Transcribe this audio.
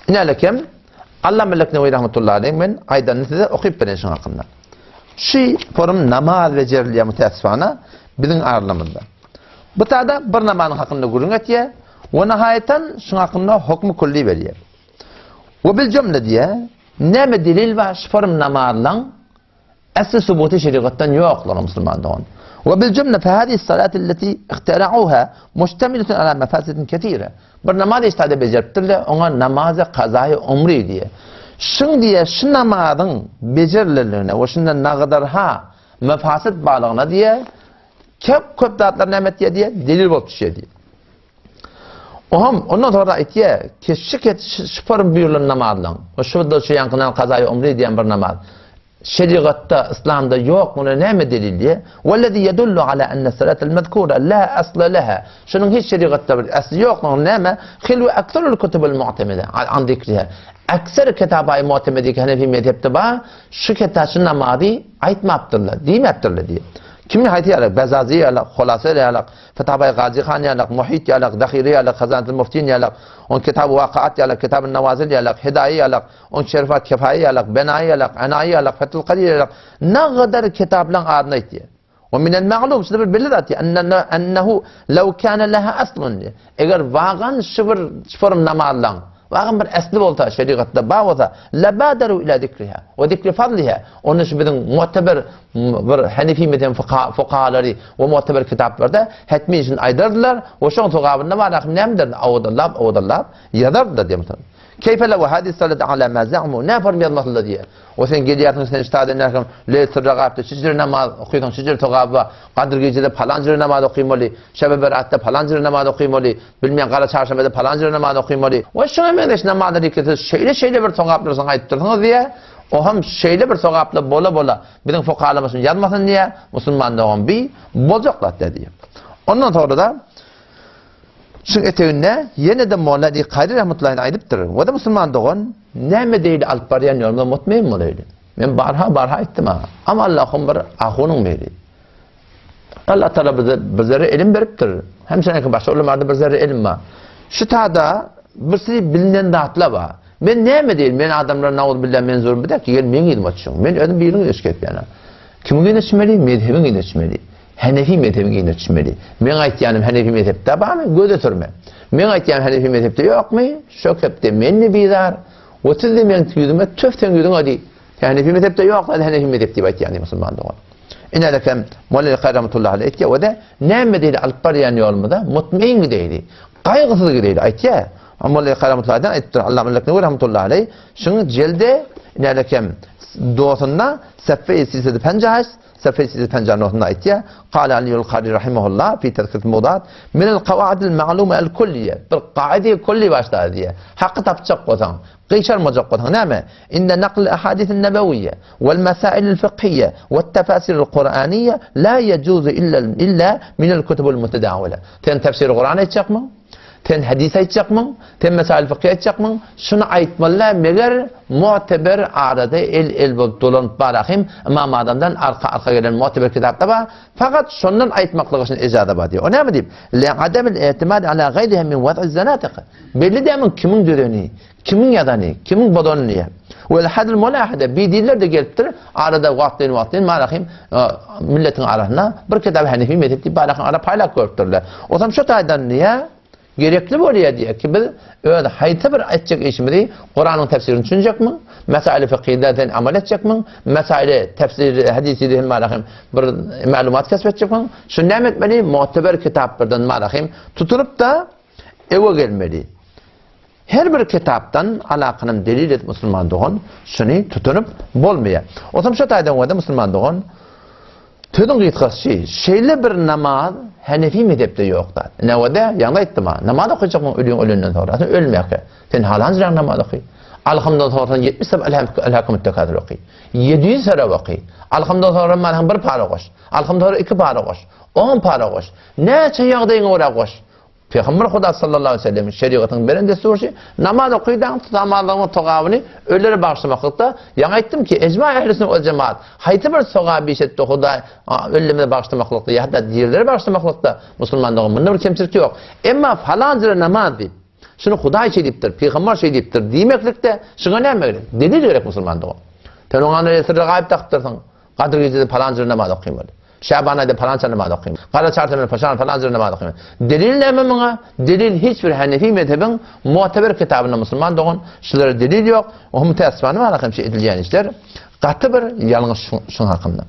Inälekem Allama Leknewi rahmetullahi aleyh men aýdanyny size okyp bereýin şuň hakynda. Şu forum namaz bejerilýär mütäessifana biziň aralarymyzda. Bu tada bir namazyň hakynda gürrüň etýär we nahaýatan şuň hakynda hokmy külli berýär. We bil jümle diýýär, näme delil bar şu forum namazlaň Esli subuty şerigatdan ýokdur musulman dogan. We bil jümle fe hadihi salati allati ihtera'uha muştemiletun ala mefasidin ketire. Bir namaz iştade bejeripdirler, oňa namazy kazaýy umri diýe. Şuň diýe şu namazyň bejerilenligine we şunda nagadarha mefasid barlygyna diýe köp köp zatlar näme etýär diýe delil bolup düşýär diýe. Oham ondan sonra aýtýar ki şu şu buýrulan namazlaň we şu da şu ýaňkydan kazaýy umri diýen bir namaz. Şerigatda, yslamda ýok, muny näme delil diýe? Wellezi ýedullu ala enne salatel mezkura la asla leha. Şunuň hiç şerigatda bir asly ýoklugyny näme? Hilwe ekserul kutubul mu'temede an zikriha. Ekser kitabaý mu'temedi ki Hanefi mezhepde bar, şu kita şu namazy aýtmapdyrlar, diýmäpdirler diýe. Kimi haýsy ýaly? Bezazi ýaly, Hulasa ýaly, Fetawaý Gazy han ýalak, Muhit ýalak, Zahiri ýalak, Hazanatul Muftin ýalak, on Kitaby Wakaat ýalak, Kitaby Nawazil ýalak, Hidaýe ýalak, on Şerifat Kefaýe ýalak, Benaýy ýalak, Enaýy ýalak, Fethul Kadir ýalak, nagadar kitaplaň adyny aýtýar. We minel ma'lum, şu bir belli zat, ennehu lew kana leha aslun. Eger wagan şu bir form namazlaň, wagan bir esli bolsa, şerigatda bar bolsa, lebadaru ila zikriha we zikri fadliha. Onda şu biziň mu'teber bir Hanefi mezhebi fukahalary we mu'teber kitaplarda hetmi şuny aýdardylar we şoň sogabynda bar ahim näme derdi? Owadallap, owadallap ýazardylar diýip. Keýfe lew hadis salat ala ma za'mu. Näme form ýazmasylar diýýär. O sen gelýärsiň sen ştada nähili leýletul regaýypda şu jüre namaz okysaň şu jüre sogaby bar. Gadyr gijede palan jüre namaz okymaly, şebe beratda palan jüre namaz okymaly, bilmeýän gara çarşenbede palan jüre namaz okymaly. We şuňa meňzeş namazlar ki siz şeýle şeýle bir sogaplar soň aýdyp dursuňyz diýýär. O hem şeýle bir sogaplar bola bola biziň fukahalarymyz şuny ýazmasyn diýýär. Musulman dogan bi boljak zat däl diýýär. Ondan sonra-da Şuň eteginde ýene-de Molla Ali Kary rahmetullahi aleyh aýdypdyr. O-da musulman dogan, näme deýli alyp barýan ýolumda mutmeýin bolaýly. Men barha barha aýtdym a. Ama Allahym bir ahunyň biri. Allah Taala bize bir zerre ilim beripdir. Hem seňki başga ulularda bir zerre ilim bar. Şu tada bir sürü bilinen zatlar bar. Men näme deýin? Men adamlar nauzbillah men zor bir ki gel meň ýüzüme düşüň. Men özüm biriň ýüzüne düşüp Kimiň ýüzüne düşmeli? Mezhebiň ýüzüne düşmeli. Henefi mezhebiň yzyna düşmeli. Meň aýtýanym Henefi mezhepde barmy? Göze sürme. Meň aýtýanym Henefi mezhepde ýokmy? Şo kepde men-de bizar, we siz-de meň ýüzüme tüf seň ýüzüňe diý. Henefi mezhepde ýok zat Henefi mezhep diýip aýtýan diý musulman dogan. Inälekem Molla Karamatullahi aleyh aýtýar, we-de näme diýdi alyp barýan ýolumyza mutmain gideýli, gaýgysyz gideýli aýtýar. Molla Karamatullahi aýtdyr, Allah Mülek Rahmetullahi aleyh şuň jelde inälekem dosunda seffe silsilesi penjaş Sefhe 850 notunda aýtýar, Kâle Aliýul Kary rahimehullah fi Tezkiretil Mewduat, Minel kawaidil ma'lume el kulliýe, bir kaide-i kulli başlady diýýär. Haky tapjak bolsaň, gyşarmajak bolsaň näme? Inde naklil ahadisin nebewiýe wel mesailil fykhiýe wet tefasiril Kur'aniýe la yejuzu illa minel kutubul mutedawile. Sen tefsiri Kur'an aýtjakmyň? Sen hadys aýtjakmyň? Sen mesail fykhy aýtjakmyň? Şuny aýtmaly meger mu'teber arada el-el bolup dolanyp barahym Ymam Azamdan arka-arka gelen mu'teber kitapda bar. Fakat şondan aýtmaklyga şun ijaza bar diýýär. O näme diýip? Li ademil i'timad ala gaýriha min waz'i zanatik. Belli däl kimiň düzeni, Kimiň ýazany, kimiň bozany diýýär. Wel hadil mulahada bidiller-de gelipdir, arada wagtlaýyn-wagtlaýyn marahym milletiň arasynda bir kitap Hanefi mezhep diýip barahym ara paýlap görüpdirler. Osam şu taýdan diýýär, gerekli bolýar diýýär ki biz öz haýsy bir etjek işimizi Kuranyň tefsirini düşünjekmiň, mesaili fykhyda sen amal etjekmiň, mesaili tefsir hadisi hem marahym bir maglumat kesip etjekmiň, şuny näme etmeli? Mu'teber kitaplardan marahym tutunyp-da ewe gelmeli. Her bir kitapdan alakynym delil edip musulman dogan şuny tutunyp bolmaýar. Otam şo taýdan görde musulman dogan sözüň gysgasy şeýle bir namaz Hanefi mezhepde ýok zat. Newede ýaňy aýtdym ha namaz okajakmyň ölüň ölenden soňra sen ölmäkä sen halanjyrak namaz oky. Alhamdan soňra sen 70 sep elhakumut tekasür oky. 700 sure oky. Alhamdan soňra maňa bir para goş. Alhamdan soňra iki para goş. 10 para goş. Näçe ýagdaýyňa görä goş. Pygamber Huda sallallahu aleýhi we sellem şerigatyň beren dessury şu, namaz okydaň namazlaryň sogabyny ölülere bagyşlamaklykda, ýaňy aýtdym ki, ejma ehli sünnet wal jemaat haýsy bir sogaby iş etdi Hudaý ölülerimize bagyşlamaklykda ýa-da dirilere bagyşlamaklykda musulman dogan munda bir kemçilik ýok. Emma falan jyra namaz diýip. Şuny Hudaý şeý diýipdir, pygambar şeý diýipdir diýmeklikde şuňa näme gerek? Delil gerek musulman dogan. Sen oňa anda syrra gaýyp dakypdyrsyň. Gadyr gijede palanca namaz okymaly. Şaban aýda palança namaz okymaly. Gara çarşenbe paşan palanca namaz okymaly. Delil näme muňa? Delil hiç bir Hanefi mezhebiň mu'teber kitabynda musulman dogan şulara delil ýok. O mütäessifane wala hem edilýän işler gaty bir ýalňyş şuň hakynda.